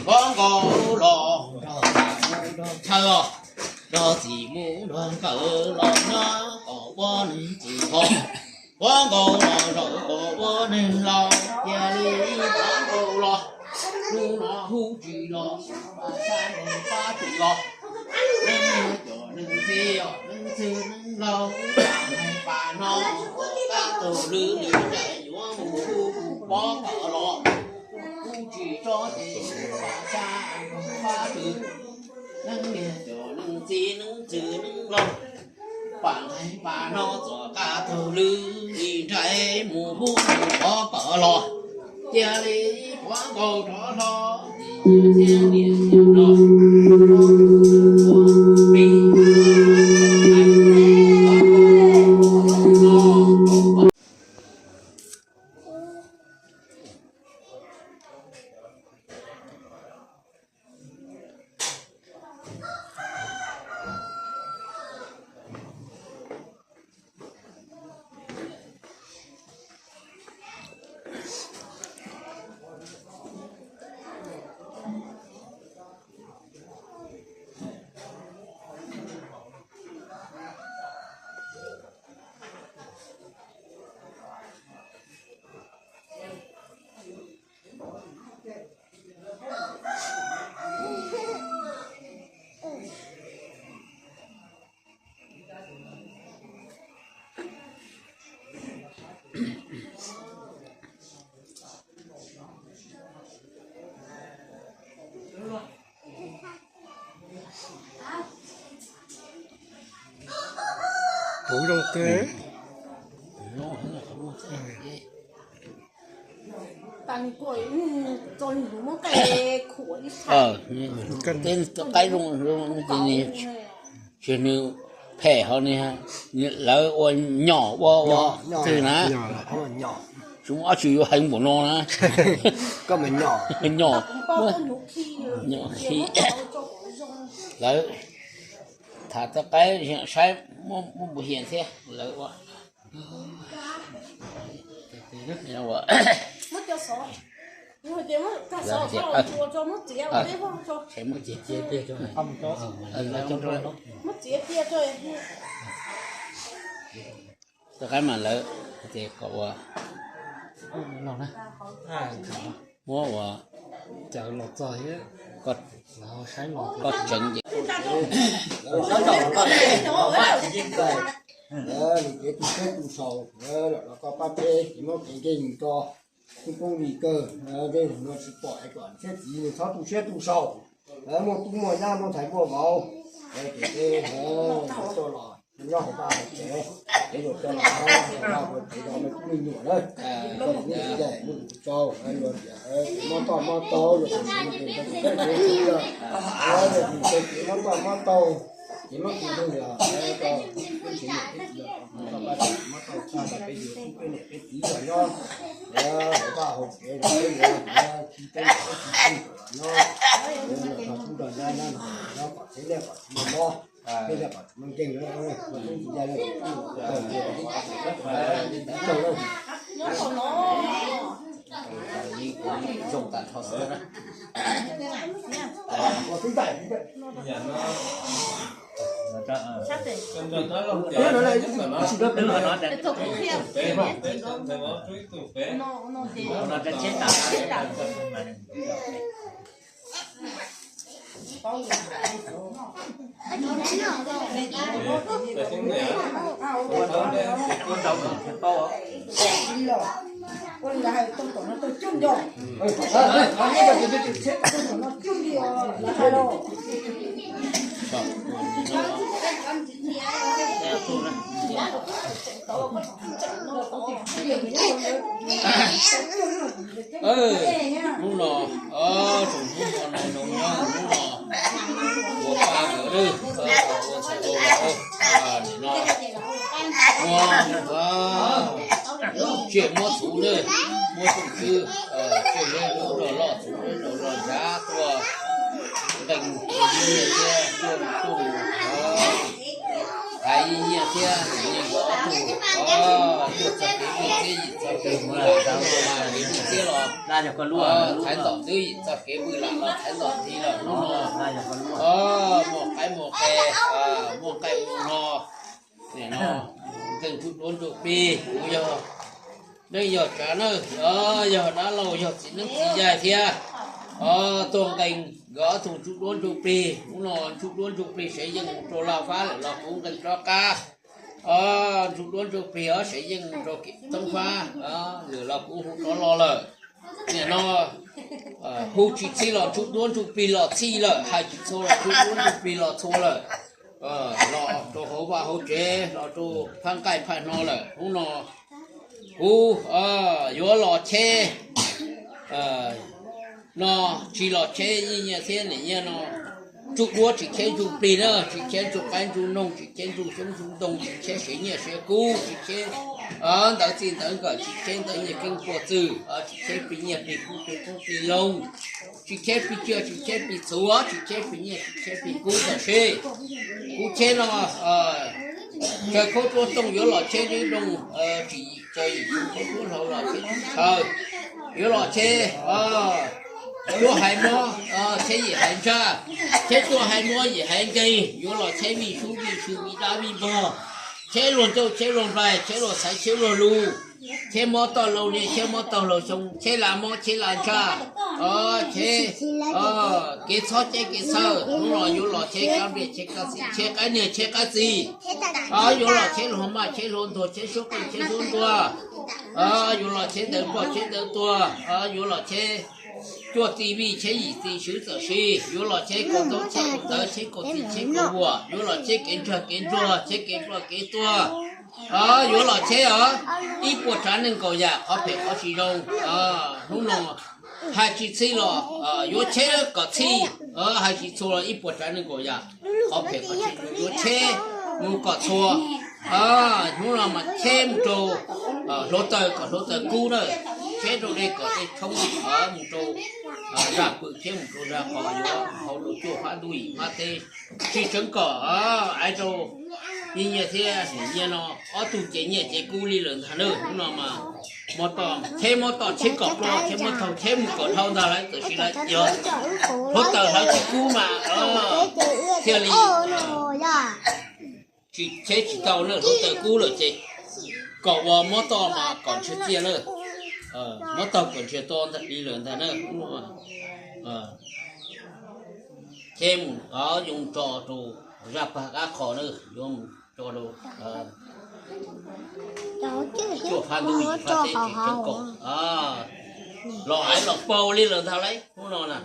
Pov nkaus los nrog txim mus nrog chaw, nrog txim mus nrog nkawm los nyob kom ua neeg txim ntxhov. Pov nkaus los zaum kom ua neeg laus, cia li pov nkaus los. Hnub no huv tsis los, pab tsis los, neeg niag cov neeg txiv os, neeg txwg neeg laus, pab no, pab tug lwm li nraim yuav mus hu pov kom los. Huv tsis tso ces pab tsa, pab tug, neeg niag cov neeg txiv neeg txwg neeg laus, pab nqaij pab no txoj kab taug lwm li nraim mus hu mus pov kom los. Cia li pov nkaus rov hlo, thiab niam thiab no, Puv zoo kawg. Qaib zoo, tsis nws phem ho nws, lawv ua nyom ua ua twg na. Tsis muaj dab tsi yuav heev npaum no na. Nyom, nyom khi. Lawv tham txog qaib saib muaj npu hiam thiab lawv ua. Txog qaib mas lawv ces kom ua, muab ua, koj tseev ces nws kev tu siab tu sau, los koj pab peb ces muab kev nkeeg rau, kuj poob li kawg, tej zaum no tsis pom es kom niam thiab txiv nws txhob tu siab tu sau, muaj tub muaj nyab muaj ntxhais muaj vauv, ces peb tuaj los nyob hauv vaj hauv tsev, peb yuav coj los nyob hauv vaj hauv tsev rau me tub me nyuam na, koj tus me txiv yam muaj tus tsau, yuav tias mob toj mob taug, yuav tus me txiv mob toj mob taug, ces muab tus neeg los koj peb tsis niam peb txiv los koj pab tsis mob tau tshaj tau peb yuav tub peb niam peb txiv los nyob hauv vaj hauv tsev, peb yuav khi peb niam peb txiv tub los nyob, nrog tub nrog nyab nyob, nyob kom txhiv liaj kom tsis muaj mob, tej liaj kom tsis muaj nkeeg, tub txiv ya liaj txiv tub, zoo tam nrho xwb na. Hnub no, tsoom hnub no zoo nyob hnub no, ua paj nkawd lawm, ua ntxhais ua vauv, nim no ua tsiaj muab txhuv lawm, muab txhuv xwb, tsiaj muab rau loj txhuv rau loj nrad tuaj nqee nyiaj thiab tuaj tuj hais nyiaj thiab nyiaj nkaus ob tug, tuaj txog kev muaj txiaj yim txog Tus no mas ib tug txiv los thaiv ntxom twb yim txoj kev vwm lam los thaiv ntxom ntxiv lawm hnub no. Muaj qaib muaj qe, muaj nqaij muaj no, nim no nkees ntsuj duab ntsuj plig, kuv yog neej yog tsav na, yog dab laug yog txiv neeb txiv yaig thiab. Tuaj nqee nkawd ob tug ntsuj duab ntsuj plig, hnub no ntsuj duab ntsuj plig sev yeej mus rau Laj Fab lawm los kuv nqee rov qab. Ntsuj duab ntsuj plig os sev yeej mus rau Kev Thoob Fab lawm los kuv hu rov los lawm. Nim no hu tsis txhij los ntsuj duab ntsuj plig los txhij lawm, hais tsis txhua los ntsuj duab ntsuj plig los txhua lawm. Los rau hauv vaj hauv tsev, los rau phab nqaij phab hno lawm. Hnub no kuv yuav los cheb no, tsis los cheb nyiaj thiab niam nyiaj no. Ntsuj duab tsis cheb ntsuj plig na, tsis cheb ntsuj qaib ntsuj noog, tsis cheb ntsuj xyoob ntsuj ntoo, tsis cheb sev nyiaj sev kub, tsis cheb ntawv txij ntawv nkawm, tsis cheb ntawv nyiaj keeb puas txwm, tsis cheb plig nyiaj plig kub plig qoob plig loo, tsis cheb plig tsiaj tsis cheb plig txhuv, tsis cheb plig nyiaj tsis cheb plig kub tam sim. Kuv cheb no tsaws khaub ruab tooj yuav los cheb dib doog, tsis tsaws yim khaub ruab hlau los cheb tsis tshawv. Yuav los cheb cuab haiv mob, cheb yim haiv ntsaj, cheb cuab haiv mob yim haiv nkeeg, yuav los cheb vij sub vij sw vij dab vij npog, cheb luag ncauj cheb luag nplaig, cheb luag xaiv cheb luag lus, cheb mob toj laug niag, cheb mob toj laug xyoo, cheb la mob cheb la ntsaj, cheb kev txhob cheb kev txhawj. Hnub no yuav los cheb kab npliaj cheb kab txiv, cheb qaib niag cheb qaib txiv. Yuav los cheb hluas maj cheb hluas ntuag, cheb suab qeej cheb suab ntuag. Yuav los cheb ntawv poj cheb ntawv tuag. Yuav los cheb cuaj txij vij cheb yim txij swv txawm sis, yuav los cheb kaum ntaub cheb kaum ntawv cheb kaum txij cheb kaum vuam, yuav los cheb kev ntsawg kev ntsuag cheb kev ploj kev tuag. Yuav los cheb os ib puas tsav neeg nkaus yam qhov phem qhov tsis zoo. Hnub no hais tsis txhij los yuav cheb kom txhij, hais tsis txhua los ib puas tsav neeg nkaus yam qhov phem qhov tsis zoo yuav cheb mus kom txhua. Hnub no mas cheb mus rau hluav taws kom hluav taws kub na, cheb rau dej kom dej tshoob, mus rau zaj pwm thiab mus rau zaj qos yuav hauv rau cuaj fab ntuj yim fab teb. Tsis tseev kom aiv rau nyiaj nyiaj thiab niam nyiaj no ob tug ces nyiaj ces kub li lawm ntag na. Hnub no mas mob toj cheb mob toj cheb kom ploj cheb mob thaug cheb mus kom dhau ntag lawm tam sis lawm yog hluav taws hlawv tsis kub mas thiaj li tsis cheb tsis tau na, hluav taws kub lawm ces kom ua mob toj mas kom ntshiab txiaj na, mob taug kom ntshiab to li lawm ntag na. Cheb mus zoo tso rau zaj pag qab qhos na, yuav mus tso rau cuaj fab ntuj yim fab teb tsis tseev kom los aiv los paug li lawm ntag lauj hnub no na.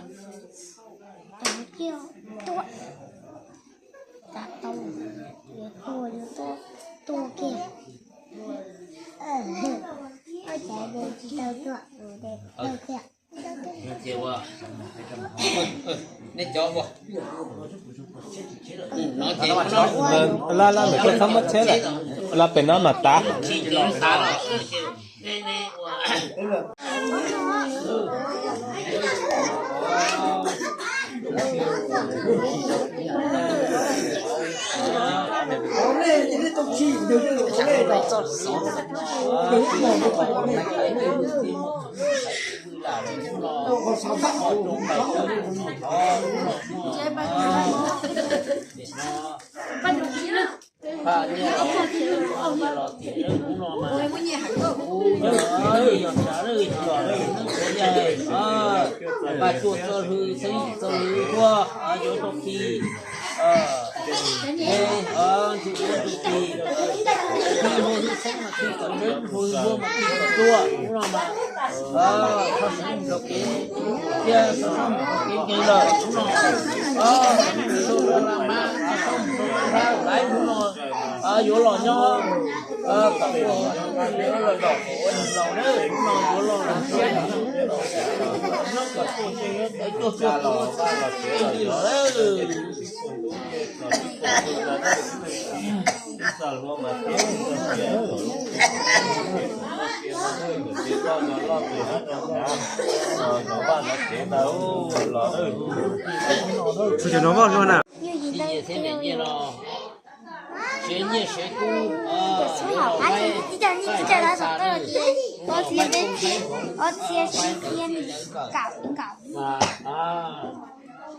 Laj laj, laj pem no mas tav. Pha nyiaj los tiam, nyiaj los tiam, hnub no mas kuv yog tsav lwj yog neeb qhuav yaig, paj cuaj txoj hlwb xeeb yim txoj hlwb tuaj yuav tau khi, ntsuj duab ntsuj plig, khi hlua hlwb xeeb mas khi kom tseeb, hlua hlwb npua mas khi kom tuaj, hnub no mas kho siab mus rau kev thiab kho siab mus rau kev nkeeg lawm hnub no. Mus rau laj mab, mus rau laj mab laiv hnub no yuav los nyob kom ua lawm los kom ua neeg laus na, hnub no yuav los los nyob kom tuaj ces yuav tawv tuaj tuaj tuaj tuaj li lawm. Tsis nyiam thiab niam nyiaj no, tsis Nyiaj sev kub,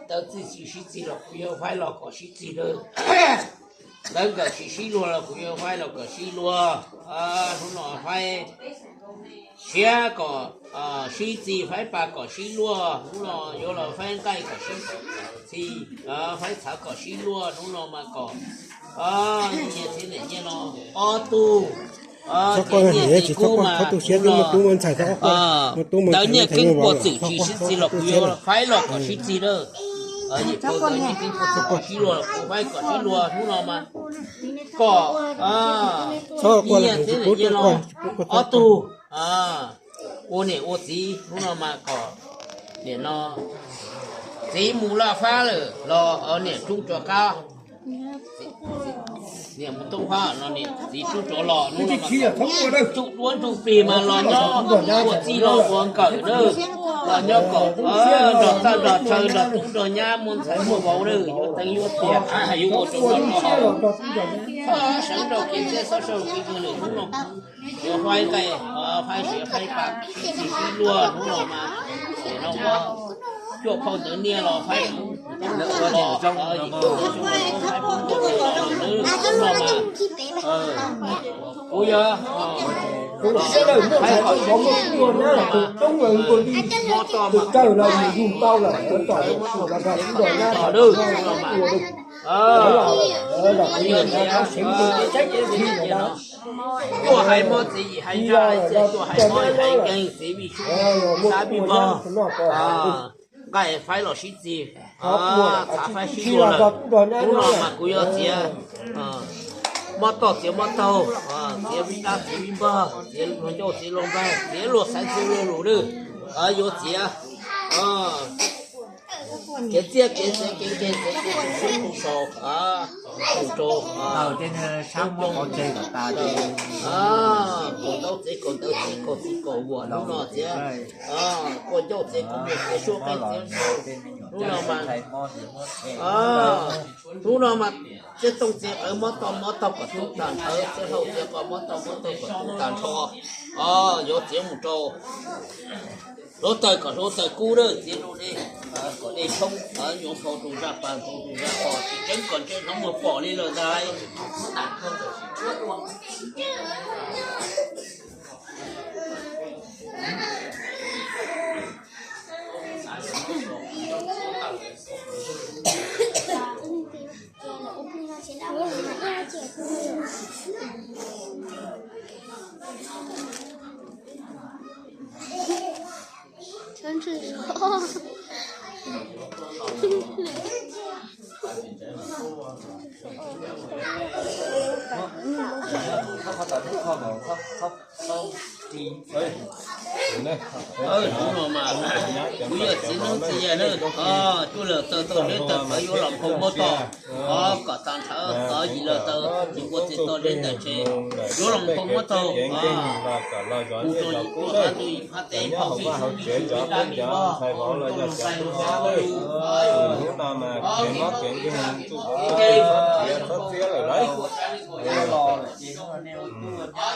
tawv txij tsis sib txig los kuv yuav faib los kom sib txig lawm. Lawv nkawm tsis sib luag los kuv yuav faib los kom sib luag. Hnub no faib siav kom sib txig, faib pas kom sib luag. Hnub no yuav los faib nqaij kom sib txig, faib txhav kom sib luag. Hnub no mas kom nyiaj txiag niam nyiaj no ob tug. Txhob koj hais tsis txhob koj, txhob tu siab, hnub no tub muaj ntxhais, txhob koj, tub muaj ntxhais, nyiaj kub puas txwm tsis sib txig los kuv yuav faib los kom sib txig na. Nyiaj kub puas txwm kom sib luag los kuv faib kom sib luag. Hnub no mas kom nyiaj txiag niam nyiaj no ob tug. Ua niam ua txiv, hnub no mas kom niam no txiv mus laj fab lawm los niam rub rov qab. Niam mus toob fab no niam txiv rub rov los, hnub no mas tsuj duab ntsuj plig mas los nyob ua txij los ua nkawm na, los nyob kom nrog txawj nrog chaw nrog tub nrog nyab muaj ntxhais muaj vauv na, yuav teev yuav tiam yuav ua rau nrog no, txhob sawv nrog kev txiab txhob sawv kev kawg lwm hnub no. Yuav faib nqaij, faib siav faib pas, sib txig sib luag hnub no mas, no ua cuaj phauj ntawv niaj los faib, los faib pub tuaj pem los lawm nawb, hnub no mas kuv yog faib kom sib txig, hnub no mas mob toj mas kuv yog txiv, txiv mob toj mas kuv yog txiv, kuv yog txiv no. Tuaj hais mob txiv, yim hais zaj, tuaj hais mob hais nkeeg, txiv vij sub, sab vij npog, nqaij faib los sib txig, txhav faib sib luag lawm. Hnub no mas kuv yuav txiav mob toj txiav mob taug, txiav vij dab txiav vij npog, txiav luag ncauj txiav luag nplaig, txiav luag xaiv txiav luag lus lawm, yuav txiav kev txiaj kev txiav kev nkeeg kev txiav kev txhub tus sau, tus rau, kaum ntaub txiav kaum ntawv txiav kaum txiv kaum vuam hnub no txiav, kua ncauj txiav kua muag txiav suab qeej txiav, hnub no mas, hnub no mas txiav tooj txiav qawv mob toj mob taug kom tu tag nrho, txiav hlau txiav qos mob toj mob taug kom tu tag nrho, yuav txiav mus rau hluav taws kom hluav taws kub na, txiav rau dej, kom dej tshoob, yuav nphau rau zaj pas nphau rau zaj qos tsis tseeb kom ntse hnov muag pom li lawm ntag. Hnub no mas kuv yog txiv neeb txiv yaig na, cuaj lawm taw tau zeb taw qawv yuav los phau mob toj, kom tag nrho, yim lawm taw tsis ua txiv tau zeb ntawm tsev, yuav los phau mob tau, mus rau yim phab ntug yim phab teb phau fij sub fij sub dab li vog, hnub no mas kev mob kev nkeeg tsuj txiab lawm lauj.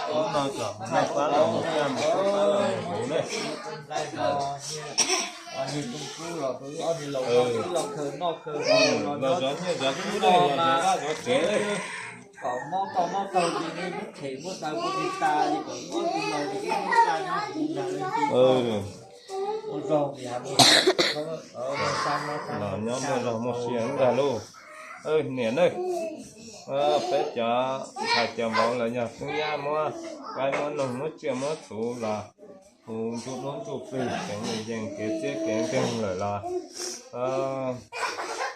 Hnub no kom noj fab los mus caj mus tub fab los mus huv na. Los zov nyiaj zov kub na, los zov vaj zov tsev na. Los nyob muaj zog muaj sia ntag lauj. Niam na, peb cov ntxhais cov vauv los yog tub nyab muab qaib muab noog muab tsiaj muab txhuv los hu ntsuj duab ntsuj plig keev yees kev txiab kev nkeeg lawm los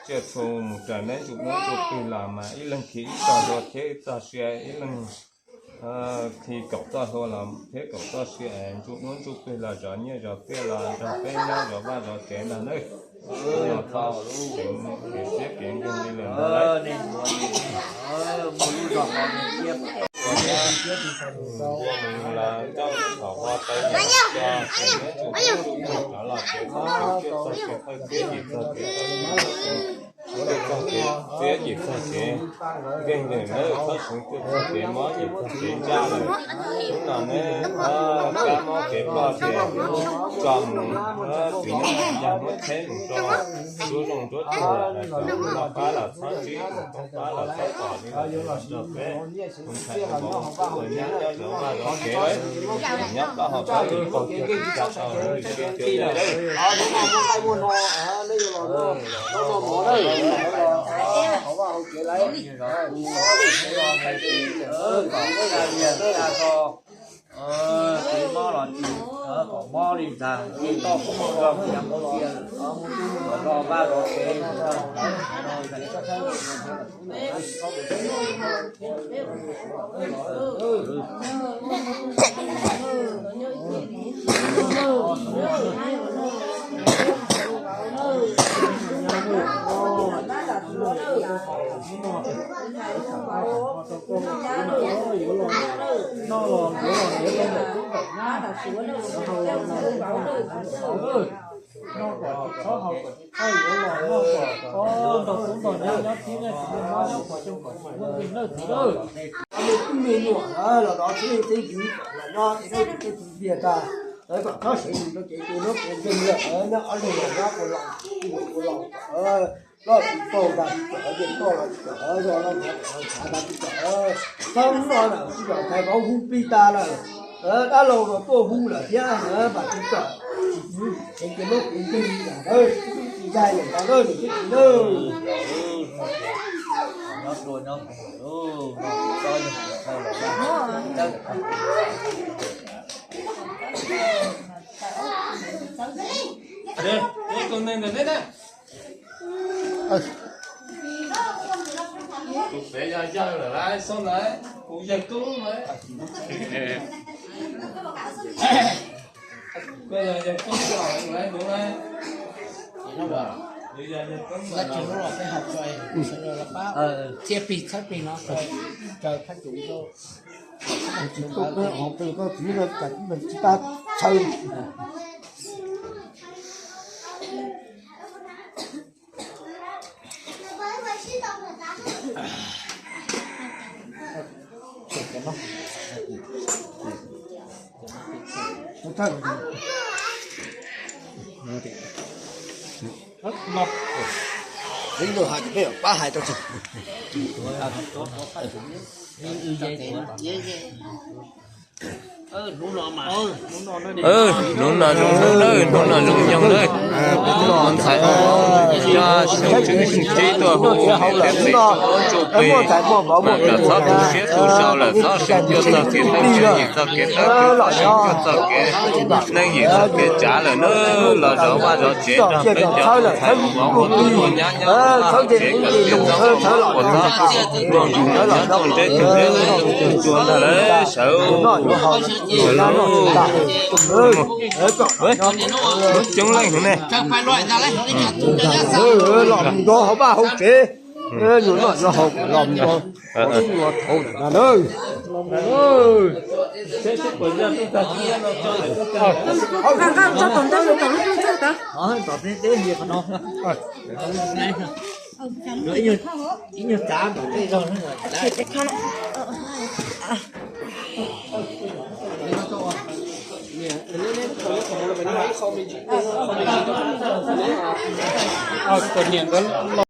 tsiaj txhu mus raws neb ntsuj duab ntsuj plig los mas ib leeg khi ib txoj hlua thiab ib txoj sia, ib leeg khi kaum txoj hlua los thiab kaum txoj sia, ntsuj duab ntsuj plig los zov nyiaj zov txiaj los nrog peb nyob zov vaj zov tsev ntag nawb. Kev txiab kev nkeeg li lawm ntag. Los coj thaum ua tau cov tsiaj txhu rov los tsev txog tsiaj txog tsiaj qawj txiab yim txog tsiaj Txog kev txiab yim txog kev nkeeg lawm na, txhob seev cuaj txog kev mob yim txog kev ntsaj lawm. Hnub no neb kab mob kev ploj ces tso mus, txiv neej yag muab tsheb mus rau nruab zoov nruab tsuag lawm, noj qab los txhob ntsib, mus poob qab los txhob pom li lawm, nrog peb mus ntxhais mus mov mus kub ua nyab nyob zov vaj zov tsev lawm. Nyob koj hauv peb lwm paug cuag tsis tsa tau lwm siab cuag lawm. Kev mob los tsis kom mob li ntag, toj kuv muaj zog kuv yam muaj cia, muaj tub muaj ntxhais zov vaj zov tsev. Me nyuam los dov txhib teb yus kom los nyob tej dawb tej tus tiag tas, kom txhob seev yus rau cev tus lub kev nkeeg lawm, nyob ob leeg los nyob ua laus, ua laus, loj tsis tau tas tsis kom ces koj los tsis kom, zog los tsis kom, txhav tas tsis kom, txhob no lawm tsis kom thaiv vauv hu plig tas lawm, dab laug los tuaj hu lawm thiab, mas tsis kom, tsis txwv, ces ces lub kev nkeeg li ntawd, tsis yaig lawm ntawd, nws thiaj tsis nawb. Tus fev yog yawg lawm lauj, xyov lawm, kuv yawg tub lawm. Koj yog yawg tub lawm, nuv lauj. Txiav plig txhawb plig no, raws phab cum rau. Tsis tau koj hauv pes koj txiv tsis tas txhawj. Pab hais rau tsis. Hnub no zoo hnub nawb, hnub no zoo nyoog nawb. Hnub no ntxhais coj xyoo tswb xyoo tsib tuaj hu thiab pem ub ntsuj plig, mas kom txhob tu siab tu sau lawm, txhob seev cuaj txog kev hlub, seev yim txog kev dawb, seev cuaj txog kev neej, yim txog kev tsav lawm nawb. Los zov vaj zov tsev nrog peb cov ntxhais mus mov mus kub ua nyab nyob vaj zov tsev, kom txiv txob ua txob, nrog nraug nyob nrog nraug nreb tug nreb tug tsuag tsuag ntag lawm sawv. Coob leej ne. Los mus zov hauv vaj hauv tsev, noj noj haus los mus zov, ua thaum na. Ib nyuag tsav ntawm tej zog. Koj niam nkawd